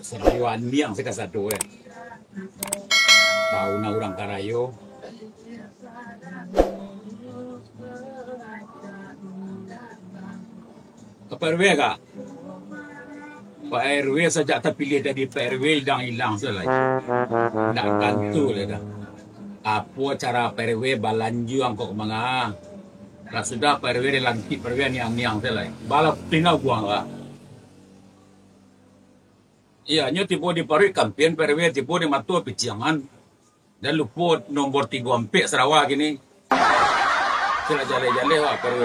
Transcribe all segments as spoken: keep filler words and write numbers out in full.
Sarayo aniang se kasado, eh. Tahu na urang karayo. Ka Pak R W ka? Pak R W sajak tapiliah jadi Pak R W ilang-ilang se lai. Ndak tantu lai dah. Apo cara Pak R W balanjuang kok manga? Lah sudah Pak R W dilantik, Pak R W aniang-aniang se lai. Bala tingga buang lah. Iyo, nyo tibo di paruik kampian Pak R W, tibo di mato piciangan. Dan lupo nombor tigo ampek sarawa kini. Silak jaleh-jaleh wak Pak R W.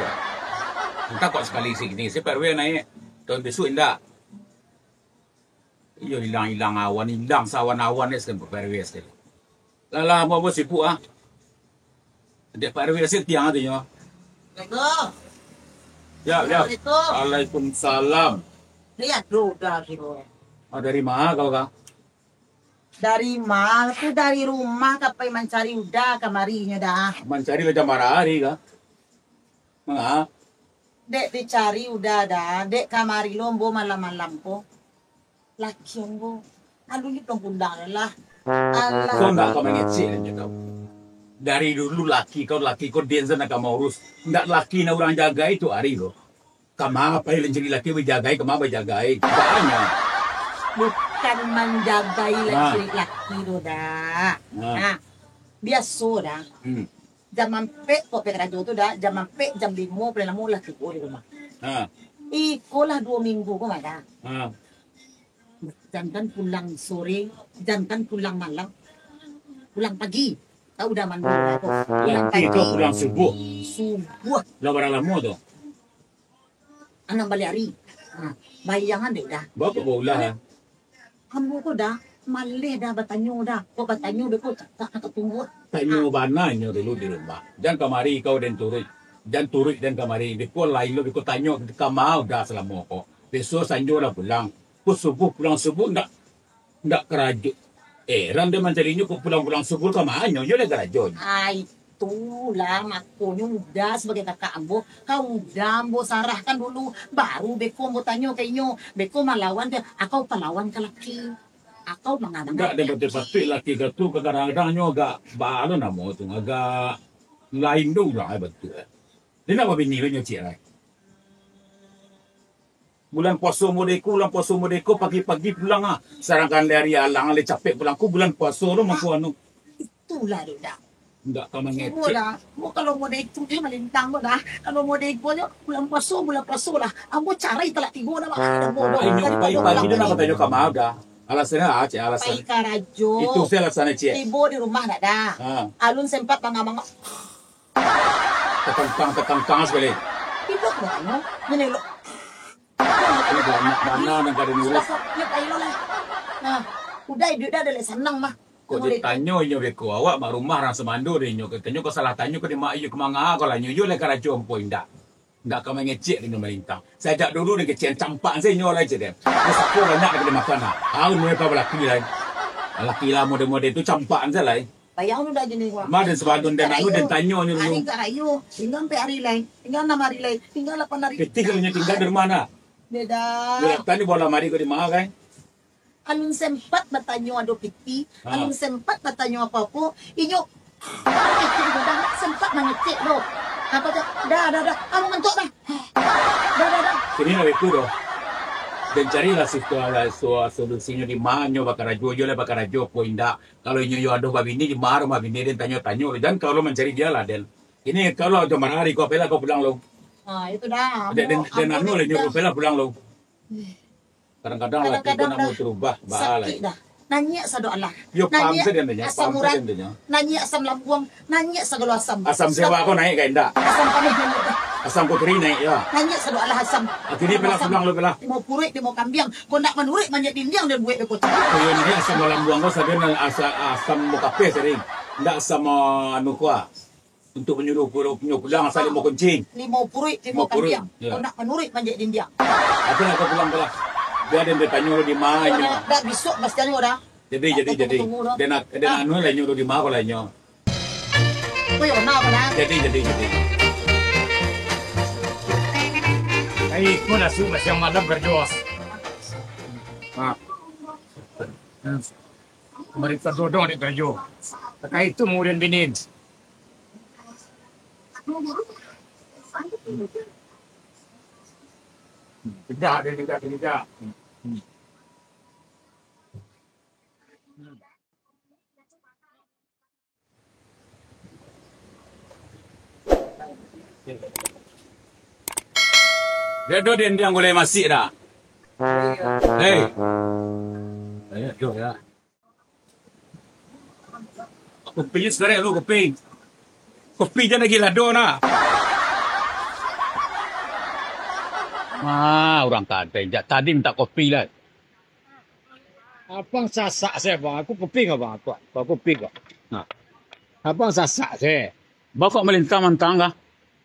Antah kok sakali si kini, si Pak R W naiak. Tahun bisuak indak. Iyo, ilang-ilang awan, ilang sawan-awan ni sakali Pak R W sakali. Lah, lah, ambo, ambo sibuk, ah. Dek Pak R W se tiang tu nyo. Assalamualaikum. Ya, ya. Assalamualaikum. Waalaikumsalam. Ni ado Uda kiro. Ah, dari ma kau, Kak? Dari ma tu, dari rumah ka pai mancari Uda kamari nyo dah. Mancari lah jam bara hari, Kak? Ma? Dek dicari Uda dah, dek kamari lo ambo malam-malam ko. Laki ambo, alun pulang-pulang lah. Alah. Kau ndak ka mangecek nyo kau. Dari dulu laki kau, laki kau den se nan ka maurus. Ndak laki nan urang jagai tu ari ko. Kama pai mancari laki bajagai, kama bajagai. Banyak. Bukan manjagai lai. Nah. Cari laki tu dah. Nah. Nah, biaso dah. Hmm. Jam ampek kok pai karajo tu dah, jam ampek, jam limo paling lamo lah tibo di rumah. Ha. Iko lah duo minggu ko mah dah. Ha. Jankan pulang sore, jankan pulang malam, pulang pagi. Tahu dah mandi lah tu. Pulang pagi. Pulang subuh. Subuh. Lah bara lamo tu? Anam baleh ari. Ha, bayangan dek dah. Bapak baulah, ha? Ambo ko dah, maleh dah batanyo dah. Kok batanyo beko cakak nak tunggu. Tanyo bana inyo dulu di rumah. Jan kamari kau den turuik. Jan turuik den kamari. Beko lain lo beko tanyo kama Uda salamo ko. Beso sanjo lah pulang. Ko subuh pulang subuh ndak, ndak karajo. Eran den mancari inyo ko pulang-pulang subuh ka ma nyo, iyo lai karajonyo. Ai, itulah makonyo Uda sabagai kakak ambo, ka Uda ambo sarahkan dulu, baru beko ambo tanyo ka inyo, beko malawan ka, akau palawan ka laki, akau mangabang. Ndak den patuik-patuik laki ka tu, kadang-kadang nyo agak, ba, anu namo tu, agak lain tu urang ai batua. Dia ndak babini lo nyo ciek lai. Bulan puaso mode ko, bulan puaso mode ko, pagi-pagi pulang ah. Sadangkan dari alang, dari capek pulang ko, bulan puaso lo mangko anu. Itulah, dek, dah. Ndak ka mangecek. Cubo dah. Ambo kalau mode itu, dia malintang ko dah. Kalau mode iko nyo, bulan puaso, bulan puaso lah. Ambo carai talak tigo dah, Mak. Ambo dah. Inyo pagi-pagi tu nak batanyo ka ma dah. Alasannyo ah, ciek, alasan. Pai karajo. Itu se alasannyo, ciek. Tibo di rumah ndak dah. Ha. Alun sempat manga-manga. Tatangkang, tatangkang sakali. Ibo ka batanyo, nyo elok. Ini banyak bana nan ka den urus. Sudah, Kak, nyo pai lo lah. Nah, Uda iduik Uda ado lai sanang mah. Kok ditanyo inyo beko, awak mak rumah urang sumando dek inyo, katonyo kok salah tanyo ka di mak iyo ka manga ko lah inyo, iyo lai karajo ambo indak. Indak ka mangecek dek inyo malintang. Sajak dulu den kecek campak se inyo lai cek den. Sapo banyak ka den makan ah. Au nyo ka balaki lai. Laki lah mode-mode tu campak se lai. Bayang tu dah jenih, wah. Mah, den sabalun den anu, den tanyo nyo dulu. Hari ka rayo, tingga ampek hari lai, tingga anam hari lai, tingga lapan hari. Pitih kalau nyo tingga di rumah nah. Beda. Yo, tadi bola mari ko di ma, kan? Alun sempat batanyo ado pitih, ha. Alun sempat batanyo apo-apo, inyo, dah ndak sempat mangecek doh. Apo tu? Dah, dah, dah. Ambo ngantuak dah. Dah, dah, dah. Kini lah itu doh. Den carilah situ, so-, solusinyo di ma nyo bakarajo, iyo lah bakarajo apo indak. Kalau inyo yo ado babini, di ma rumah bini den tanyo-tanyo, jan kau lo mancari dia lah, den. Ini kau lo jam bara hari ko, apolah kau pulang lo. Ah, itu dah. Den, den, den anu lah, inyo apolah pulang lo. Kadang-kadang laki ko nak mau berubah, bahal. Sakik dah. Nanyek sado alah. Yo, pam sajo den, nanyek asam urat, nanyek asam lambuang, nanyek sagalo asam. Asam siapa kau naik ka indak? Asam paneh nanyek dah. Asam kau teri naik, yo. Nanyek sado alah asam. Akhirnyo pelah pulang lo pelah. Limo puruik, limo kambiang. Kau ndak manuruik manjek dindiang dan buek beko. Iyo, naik asam lambuang kau sajo, asam, asam mukapeh sering. Ndak asam, ah, anu ko ah. Untuk manyuruh pulo-, punyo pulang asal limo kuncing. Limo puruik, limo kambiang. Yo. Kau nak manuruik manjek dindiang. Apo nak kau pulang ko lah? Bia den batanyo lo di ma nyo. Dah bisuak pastian ko dah. Jadi, jadi, jadi. Den, den anu lah inyo lo di ma ko lah inyo. Kau yo nak ko lah. Jadi, jadi, jadi. Ai, ko lah su-, siang malam karajo. Ha. Hmm. Mareka dodo dek karajo. Takah itu murian bini. Tidak, dia tidak, dia tidak. Hmm. Dia do diandiang gulai masik dah. Hei. Ayo, do ya. Kopi je sekarang lu, kopi. Kopi je lagi lado nah. Ah, urang kadai jak tadi minta kopi lah. Abang sasak se, Bang. Aku kopi nggak, Bang? Aku, aku kopi nggak? Nah. Abang sasak se. Bang kok malintang-mantang kah?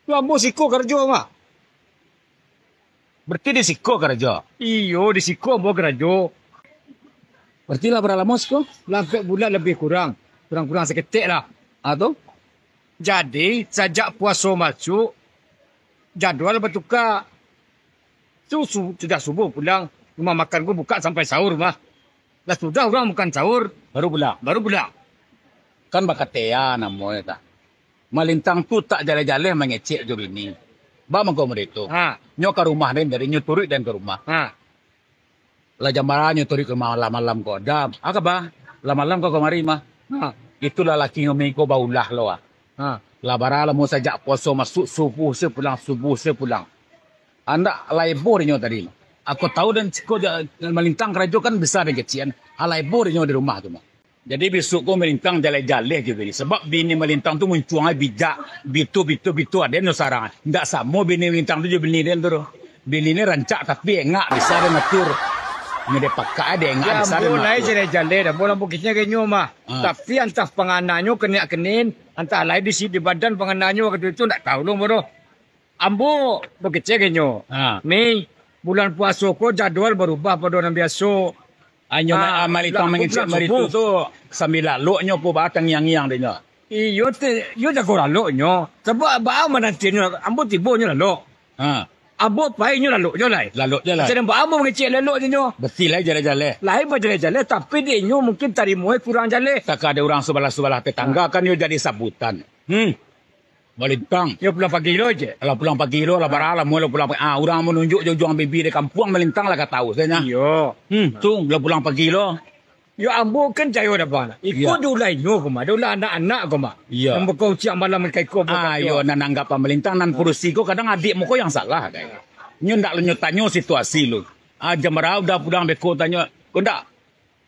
Tu ambo siko karajo, Bang. Berarti di siko karajo? Iyo, di siko ambo karajo. Berarti lah bara lamo siko? Lah ampek bulan lebih kurang. Kurang-kurang saketek lah. Ah, tu? Jadi, sajak puaso masuk, jadwal batuka. Tu su-, sudah subuh pulang, rumah makan ko buka sampai sahur mah. Lah sudah urang makan sahur, baru pulang, baru pulang. Kan bakatea namonyo tah. Malintang tu tak jaleh-jaleh mangecek jo bini. Ba mangko model tu. Ha. Nyo ka rumah den, jadi nyo turuik den ka rumah. Ha. Lah jam bara nyo turuik ka rumah malam-malam ko. Dam, ah, ka ba? Lah malam ko kamari mah. Ha. Itulah laki ngomong ko baulah lo ah. Ha. Lah bara lamo sajak puaso masuk, subuh se pulang, subuh se pulang. Andak laibo dinyo tadi. Ako tahu dan siko ja-, malintang karajo kan bisa den kecek an. Ah, laibo dinyo di rumah tu mah. Jadi bisuak ko malintang jaleh-jaleh jo bini. Sabab bini malintang tu muncuang ai bijak, bitu, bitu, bitu, aden jo sarang. Ndak samo bini malintang tu jo bini den tu doh. Bini ni rancak tapi engak bisa den atur. Nyo dek pakak ai dek engak bisa den atur. Ambo lai jaleh-jaleh dah, ambo lah bukiknyo ka inyo mah. Ha. Tapi antah pangananyo keniak kenin, antah lai di si-, di badan pangananyo wakatu itu ndak tahu lo ambo doh. Ambo bakecek ka inyo. Ha. Ni, bulan puaso ko jadwal barubah pado nan biaso. Anyo ah, ma-, ah, malintang lah, mangecek bulan maritu subuh tu, sambil laloknyo ko ba tangiang-ngiang dinyo. Iyo te, iyo jago laloknyo. Sabab baa manantinyo, ambo tibo nyo lalok. Ha. Ambo pai nyo laloknyo lai. Laloknyo lai. Sadang baa ambo mangecek lalok dinyo. Besi lai jaleh-jaleh. Lai bajaleh-jaleh, tapi dek inyo mungkin tarimo e kurang jaleh. Takah ado urang subalah-subalah tetangga kan iyo jadi sabutan. Hmm. Malintang. Yo pulang pagi lo je. Lah pulang pagi lo, lah bara lamo lo pulang pagi. Ah, urang manunjuk jo ujuang bibi di kampuang malintang lah ka tahu sajo. Iyo. Hmm, tu lah pulang pagi lo. Yo ambo kan cayo dah bang. Iko di ulah inyo ko mah, di ulah anak-anak ko mah. Iyo. Nan bakau ciak malam ka iko. Ah, iyo, nan anggapan malintang, nan padusi ko kadang adiak muko yang salah deh. Nyo ndak lo nyo tanyo situasi lo. Ah, jam bara udah pulang beko tanyo. Ko ndak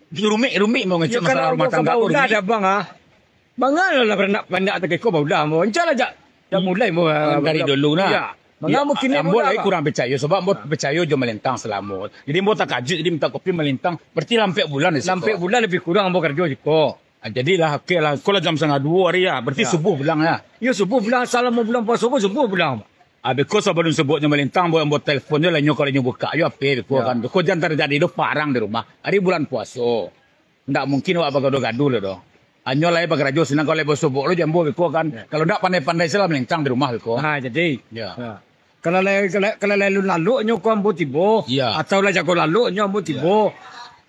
Rumik, rumik mau ngecek masalah rumah tangga ko rumik. Yo, kalau ambo ka baulah dah, bang, ah. Bang, ah, lah baranak panak tak iko baulah, ambo. Encah lah, jak. Jak mulai, ambo, ah, dari dulu, nah. Iyo. Manga mungkin ambo lai kurang picayo, sabab ambo picayo jo malintang salamo. Jadi, ambo takajuik, jadi minta kopi malintang, berarti lah ampek bulan di siko. Lah ampek bulan lebih kurang ambo karajo siko. Ah, jadilah, oke lah. Ko lah jam satangah duo hari, ya. Berarti subuh pulang, ya. Iyo, subuh pulang. Salamo bulan puaso ko subuh pulang. Ah, beko sabalun subuh nyo malintang, ambo, ambo telepon jo lah inyo, kalau inyo bukak jo H P beko kan. Beko jan tajadi doh parang di rumah. Ari bulan puaso. Ndak mungkin awak bagaduah-gaduah lo doh. Anyo lai bakarajo sinan, kalau lai basobok lo jo ambo beko kan. Yo. Kalau ndak pandai-pandai se lah malintang di rumah beko. Ha, jadi. Yo. Ha. Kalau lai, kalau, kalau lai lalok nyo ko ambo tibo, atau lai jago lalok nyo ambo tibo.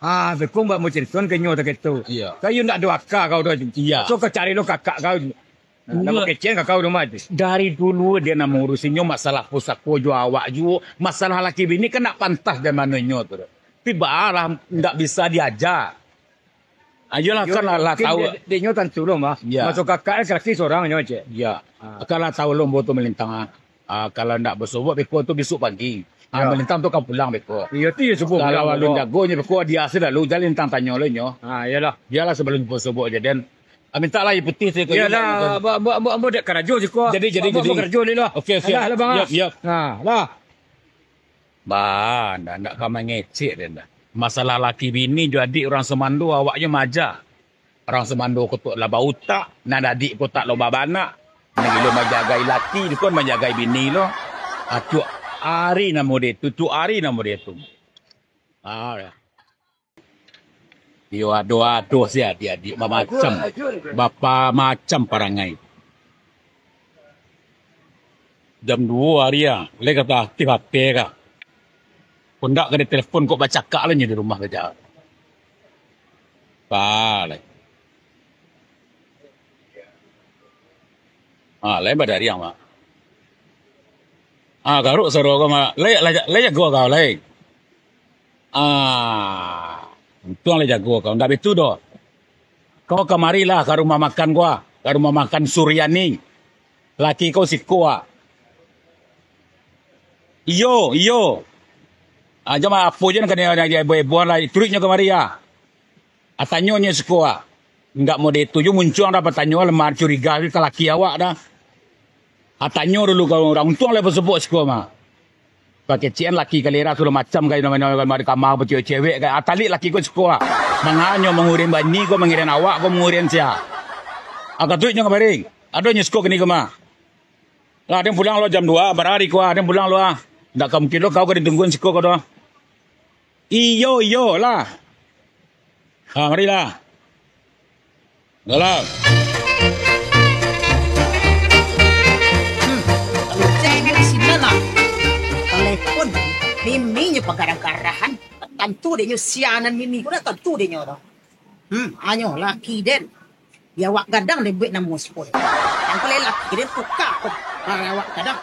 Ha, beko buek ambo caritoan ka inyo takah itu. Iyo. Kan iyo ndak ado aka kau doh. Iyo. So kau cari lo kakak kau. Nah, namo kecek ka kau rumah tu. Dari dulu dia nak mangurusinyo masalah pusako jo awak juo. Masalah laki bini kan nak pantas dari mano inyo tu. Tapi baa lah ndak bisa diaja. Ayolah kan lah, lah tahu. Dia, dia nyo tantu lo mah. Ya. Maso kakak ni laki sorang nyo cek. Ya. Ha. Kan lah tahu lo ambo tu malintang ah. Ah, kalau ndak basobok beko tu bisuak pagi. Ah, malintang tu ka pulang beko. Iyo tu iyo subuh pulang. Kalau alun jago nyo beko dia se lalu jalin tang tanyo lo nyo. Ha, iyolah. Bialah sabalun basobok je den. Ah, minta lah aia putih tu. Iyolah, ambo, ambo, ambo, ambo dek karajo siko. Jadi, jadi, jadi. Ambo karajo dek lah. Oke, oke. Alah, lah, bang. Yap, yap. Nah, lah. Bah, ndak, ndak ka mangecek den dah. Masalah laki bini jo adik urang sumando, awak jo maaja. Urang sumando ko tu lah bautak, nan adik ko tak lo babanak. Nan gilo manjagai laki, ko manjagai bini lo. Ah, tiok ari namo dia tu, tiok ari namo dia tu. Ah, ya. Iyo ado-ado se adiak-adiak, bamacam, bapamacam parangai. Jam duo ari ah, lai ka taaktif H P kah. Kok ndak ka ditelepon, kok bacakak lah nyo di rumah sajo. Ka lai. Ah, lai badariang, Mak. Ah, garuk saro ko, Mak. Lai, lai, lai jago kau, lai. Ah, untuang lai jago kau. Ndak bitu doh. Kau kamarilah ka rumah makan gua, ka rumah makan Suryani. Laki kau siko, ah. Iyo, iyo. Ah, jama apo je nan kanai ibo-iboan lai. Turuiknyo kamari, ah. Ah, tanyonyo siko, ah. Indak mode tu jo muncuang dah, patanyo lamah curiga ka laki awak dah. Ah, tanyo dulu ka urang, untuang lai basubuk siko mah. Pakecek-an laki kalera tu lah macam kayo namo-namo di kama bacewek-cewek ka. Ah, taliak laki ko siko, ah. Manganyo mangurian bini ko, mangurian awak ko, mangurian sia. Ah, katuiknyo kamari. Adonyo siko kini ko mah. Lah, den pulang lo jam dua, barari ko, ah, den pulang lo, ah. Indak ka mungkin lo kau ka ditungguan siko ko doh. Iyo, iyo lah. Ha, marilah. Dalam. Hmm, kalau cek di sinan lah. Telepon. Miminyo pagarah-garahan. Tantu dek nyo sianan mimi ko dah tantu dek nyo tu. Hmm, anyo laki den. Di awak gadang den buek namo siko. Angku lai laki den tuka ko. Dari awak gadang.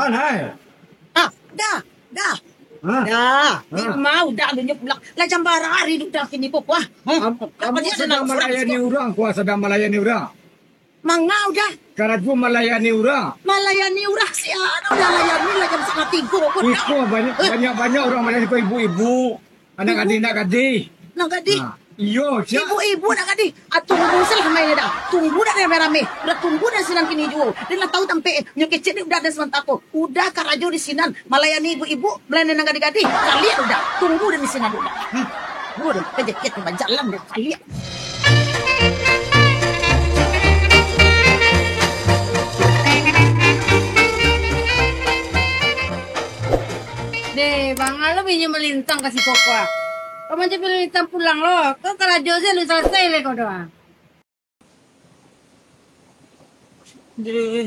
Alai. Ah, dah, dah. Hah? Dah. Hah? Di rumah udah alun nyo pulang. Lah jam bara ari udah kini ko, kuah. Hah? Am-, ambo sadang malayani urang, kuah, sadang malayani urang. Manga udah. Karajo malayani urang. Malayani urang sia udah layani lah jam satangah tigo ko dah. Iko banyak, eh, banyak-banyak urang malayani ko ibu-ibu. Anak gadih, anak gadih. Anak gadih. Ha. Iyo, sia. Ibu-ibu anak gadih. Ah, tunggu salah main dah. Tunggu dah rame-rame. Udah tunggu dah sinan kini juo. Dia lah tahu tampek. Nyo kecek ni udah ada sementako. Udah karajo di sinan. Malayani ibu-ibu, malayani anak gadih-gadih. Kalian udah. Tunggu dah di sinan udah. Hmm. Gua dah kerja kita bajalan dah. Kalian. Deh, bang, alo binyo malintang ka si Kokwa. Kau macam malintang pulang lo. Kau karajo se lu salasai le kau doh. Deh.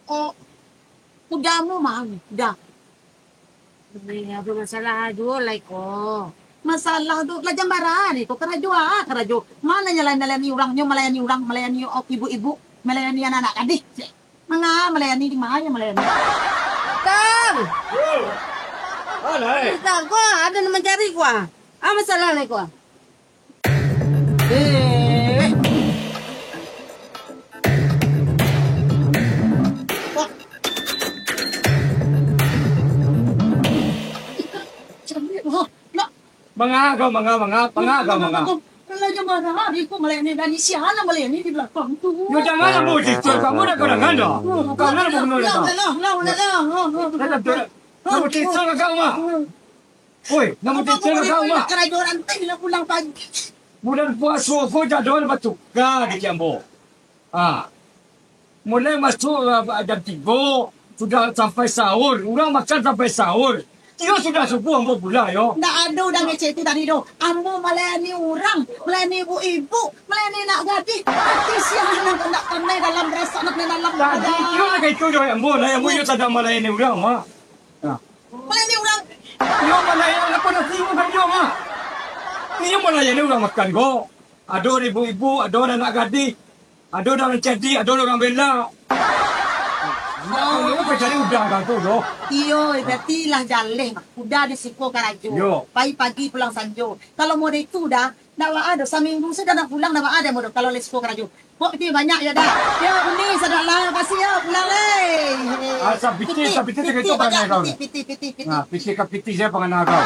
Oh, udah mu mah, udah. Ini apa masalah juo lai ko? Masalah tu lah jam bara ni ko karajo ah, karajo. Mana nyo lain-lain urang nyo malayani urang, malayani ibu-ibu, malayani anak-anak gadih. Manga malayani di ma nyo malayani? Tang! Yo. Alai. Tang, ko ado nan mancari ko ah. Ah, masalah lai ko ah. Eh. Wah. Cantik, wah. Nak. Manga kau, manga, manga, manga kau, manga. Kalau jam bara hari ko malayani, dan sia lah malayani di balakang tu. Yo, jangan lah, Bu, sister, kamu dah kurang ajar. Bukan lah, Bu, benar dah. Lah, lah, lah, lah, lah. Dah, dah, dah. Kamu sister kau mah. Oi, namo titel kau, Mak? Karajo rantai lah pulang pagi. Bulan puaso ko jadwal batuka di Jambo. Ha. Mulai masuk, ah, jam tigo, sudah sampai sahur. Urang makan sampai sahur. Iyo sudah subuh ambo pulang, yo. Ndak ado udah ngecek itu tadi doh. Ambo malayani urang, malayani ibu-ibu, malayani anak gadih. Ati sia nan ndak pandai dalam, rasak nan pandai dalam. Tadi iyo lah itu doh, ambo lah, ambo iyo sadang malayani urang, Mak. Nah. Malayani urang. Iyo, malayani apo nasi ko kan iyo, Mak? Iyo malayani urang makan ko. Ado ibu-ibu, ado anak gadih, ado urang cadiak, ado urang bela. Nak ka cari udah kan tu doh. Iyo, berarti lah jaleh, Mak. Udah di siko karajo. Iyo. Pai pagi pulang sanjo. Kalau mode itu dah, ndak baa doh, saminggu sudah ndak pulang, ndak baa doh mode kalau lai siko karajo. Kok piti banyak yo dah. Yo, buni sadaklah, makasih yo, pulang lai. Ah, sapiti, sapiti, sapiti, sapiti, sapiti, sapiti, sapiti. Nah, piti ka piti sajo pangana kau.